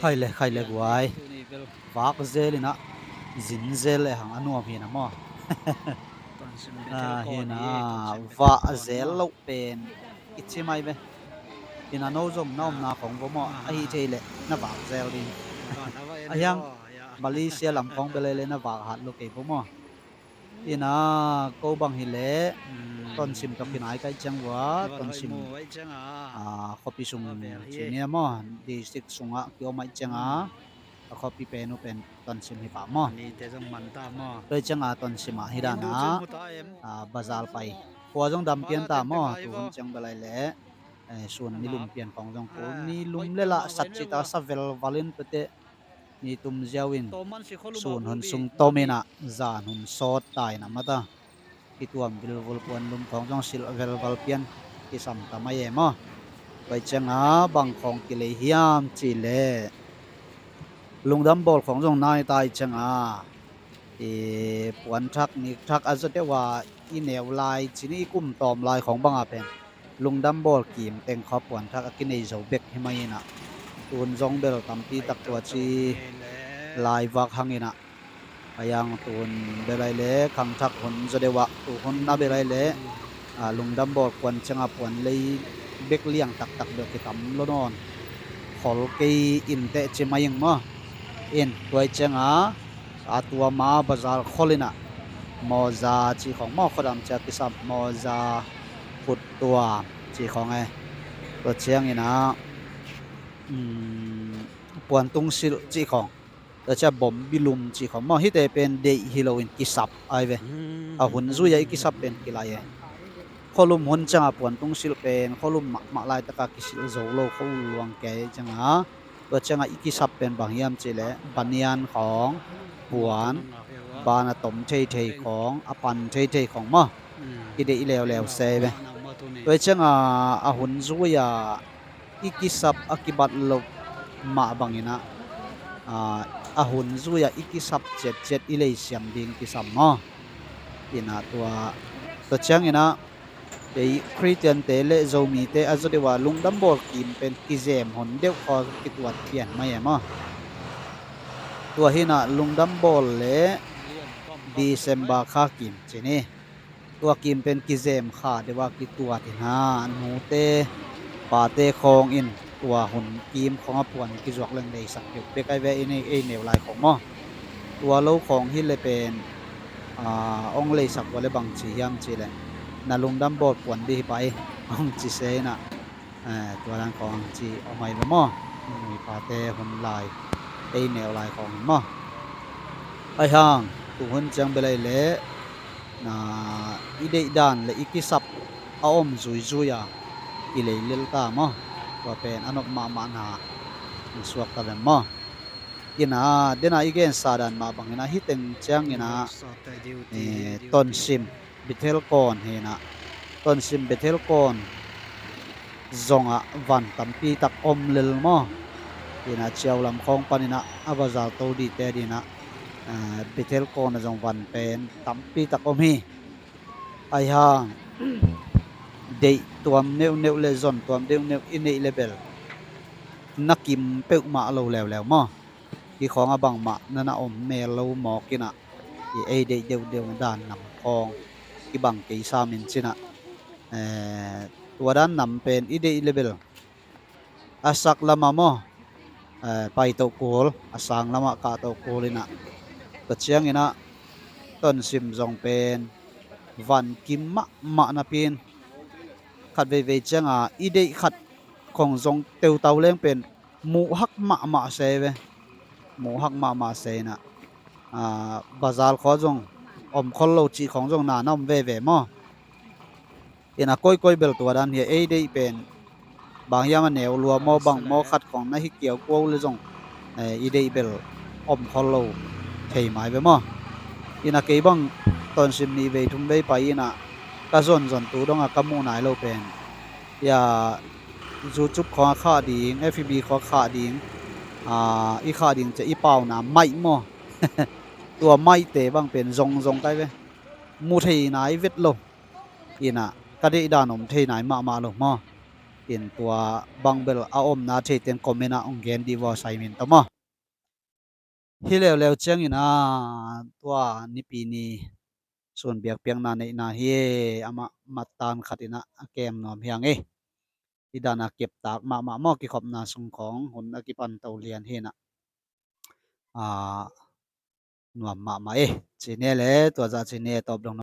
ໃຄແລະ ໃຄແລະ ກວາຍ ວາກເຊລເນາະ ຊິນເຊລແລະ ຫັງອະນວມເຮນະໝໍ ເຮນະ ວາກເຊລໂລເປນ ອິດຊິໄມເວ ເຮນະ ໂນຊົມ ນອມນາຂອງບໍ່ໝໍ ອາ ອາຫິເທເລ ນະ ວາກເຊລດິນ ອາຍັງ ມາເລເຊຍລຳຂອງເບໄລເລ ນະ ວາກຫັດໂລເກບໍ່ໝໍ ເອນາ ໂກບັງຫິເລ ອືມ ຕອນຊິມຕອກກິນອາຍໄກແຈ້ງວາ ຕອນຊິມ ອາ ຄອບປີຊຸງຈີເນຍມອ ດີຊິກຊຸງອະ ກິໂອໄມແຈ້ງອາ ອາ ຄອບປີເປນູເປັນ ຕອນຊິມຫິປາມອ ໂດຍແຈ້ງອາ ຕອນຊິມອາ ຫິດານາ ອາ ບາຊາລໄປ ຄົວຈົງດຳປຽນຕາມອ ຕູນແຈ້ງເບໄລເລ ເອີ ສູນນິລຸມປຽນຂອງຈົງຄູນ ນິລຸມເລລະ ສັດຈິຕາ ສະເວລວາລິນປະເຕ ນິຕຸມເຈຍວິນ ສູນຫົນຊຸງໂຕເມນະ ຈານຫົນຊອດຕາຍນຳມາຕາ ກິຕວມວິລວອລປວນລຸມຂອງຈອງຊິລເວລວັລປຽນ ກິສຳຕາມາເຍມອ ໄປເຈງອາ ບັງຂອງກິເລຍຮຽມຈີເລ ລຸງດຳບອລຂອງຈອງນາຍຕາຍເຈງອາ ເອ ປວນທັກນິກທັກອາຈະເດວາ ອີແນວລາຍຈີນີ້ ອີກຸ່ມຕອມລາຍຂອງບັງອາເປັນ ລຸງດຳບອລກິມເຕັງຂອບປວນທັກອາກິເນໂຈເບັກເຮມາອີນະ ຕູນຈອງເບລຕຳປີຕັກຕົວຈີລາຍວັກຮັງອີນະ ອາຍັງຕູນເບໄລເລ ຄັງທັກຫົນຈະເດວະ ຕູນຫົນນະເບໄລເລ ອາ ລຸງດຳບອລກວນຈະງອາປວນເລີຍເບັກລຽງຕັກຕັກເບລກິຕຳໂລນອນ ຂໍລເກຍອິນເຕະເຈມາຍິງມາ ເອັນ ຕົວເຈງອາ ອາຕົວມາບາຊາລຄໍລິນະ ມໍຈາຈີຂອງມໍໂຄດຳຈາກິສຳມໍຈາພຸດຕົວຈີຂອງໄອ ຕົວຈຽງອີນະ ອືມ ປວນຕຸງຊິລຈີຂອງ ຕົວຈາບົມບິລຸມຈີຂອງມໍຮີເຕເປັນເດຮີໂລວິນກິສັບໄອເວ ອາຮຸນຊູຢາອີກິສັບເປັນກິໄລ ໂຄລຸມຮຸນຈາປວນຕຸງຊິລເປັນ ໂຄລຸມມະມະລາຍຕະກາກິຊິລໂຈໂລ ໂຄລຸມລວງແກຈາງອາ ຕົວຈາງອາອີກິສັບເປັນບາງຍາມຈີແລ ບານຍານຂອງປວນ ບານອາຕົມເທເທຂອງ ອາປັນເທເທຂອງມໍ ອີເດອີແລວແລວເຊເວ ຕົວຈາງອາ ອາຮຸນຊູຢາ ອີກິສັບອາກິບັດລົບມະບັງອີນະ ອາ ອາຮຸນຊູຢາອີກິສັບເຈັດເຈັດອີເລຍຊຽມດິງກິສຳມໍ ອີນະ ຕົວ ຕົວຈາງອີນະ ເອ ຄຣິສຕຽນເຕເລໂຈມີເຕ ອາໂຈເດວາ ລຸງດຳບອລກິມເປັນກິເຈມຫົນເດວຄອກິຕວດປຽນມາແຍມອ ຕົວຮີນະ ລຸງດຳບອລເລ ດີເຊມບາຄາກິມຈີນີ້ ຕົວກິມເປັນກິເຈມຄາເດວາກິຕວດຮີນະ ອານູເຕ ປາເຕຄອງອິນ ຕົວຮຸນກິມຂອງອາປວນກິຈວກເລັງເດຊັກເດວເປັກໄອແວອີເນເອເນວລາຍຂອງມໍ ຕົວໂລຂອງຮີເລເປັນ ອາ ອົງເລຊັກວະເລບັງຈີຮຽມຈີແລ ນະລຸງດຳບອດປວນດີໄປ ອົງຈີເຊນະ ເອີ ຕົວດ້ານຂອງຈີອອກມາອີກແລ້ວມໍ ມີປາເຕຮຸນລາຍ ເອເນວລາຍຂອງມໍ ໄອຮາງ ຕຸງຮຸນຈຽງເບໄລເລ ນາ ອີເດອີດານ ແລະ ອີກິສັບ ອາອົມຊຸຍຊຸຍອາ ອີເລເລລຕາມໍ ຕົວເປັນອານົບມາມານາ ສວກຕາແວມມໍ ອີນາ ເດນາ ອີເກນສາດານມາບັງອີນາ ຮີເຕັງຈຽງອີນາ ເອ ຕອນຊິມ ເບເທລກອນເຮນະ ຕອນຊິມເບເທລກອນ ຈອງອະວັນຕຳປີຕັກອົມເລລມໍ ເຮນະ ຈຽວລຳຂອງປານິນະ ອາບາຈາໂຕດີແຕດີນະ ອາ ເບເທລກອນອະ ຈອງວັນເປັນຕຳປີຕັກອົມຮີ ໄອຮາງ ເດຕວມເນວເນວເລຈອນຕວມເດວເນວ ອີເນເລເບລ ນະກິມເປີກມະໂລແລວແລວມໍ ກິຂອງອະບັງມະ ນະນະອົມເມໂລມໍກິນະ ອີເອເດເດວເດວດານນຳຂອງ ກິບັງເກຊາມິນຊິນະ ເອີ ຕົວດ້ານນຳເປັນອີເດອີເລເບລ ອາສັກລະມາມໍ ເອີ ໄປໂຕໂກລ ອາສັງລະມະກະໂຕໂກລອີນະ ກະຈຽງອີນະ ຕອນຊິມຈອງເປັນ ວັນກິມມະມະນະປີນ ຂັດເວເວຈຽງອາ ອີເດຂັດຂອງຈອງເຕັວເຕົາແລງເປັນ ໝູຮັກມະມະເຊເວ ໝູຮັກມະມະເຊນະ ອາ ບາຈາລຂໍຈົງ ອອມຄໍນໂລຈີຂອງຈົງນານອມເວເວມໍ ເອນາ ກ້ອຍກ້ອຍເບລຕົວດານເຮຍເອຍໄດ້ເປັນ ບາງຍາມມາແນວລົວມໍບັງມໍຂັດຂອງນາຮິກຽວກົວເລຈົງ ເອ ອີເດເບລ ອອມຄໍນໂລ ເທມາຍເວມໍ ເອນາ ເກບັງ ຕອນຊິມມີເວທຸມເວໄປເອນາ ກະຈົນຈົນຕູດົງອາກະໝູນາຍໂລເປັນ ຢາ ຢູທູບຂອງອາຂາດີງ ເອັຟບີຂອງອາຂາດີງ ອາ ອີຂາດີງຈະອີປາວນາໄມມໍ ຕົວໄມເຕບັງເປັນຈົງຈົງໄກເວ ໝູເທນາຍເວັດໂລ ອີນາ ກະເດດານົມເທນາຍມະມະໂລມໍ Tin tua bang bel a omna thei teng comment ah hong gen dih vaw sai min ta maw. Hi leuleu chiang in a, tua nipi ni sun biak piakna neihna hi e, amah mat tan khat in a kem nuam hi ang e. Hi dan a kep tak mahmah maw, kikhopna sung khawng hun a kipan to lian hi in a. A, nuam mahmah e. Chi ne le, tua zah chi ne tawp dong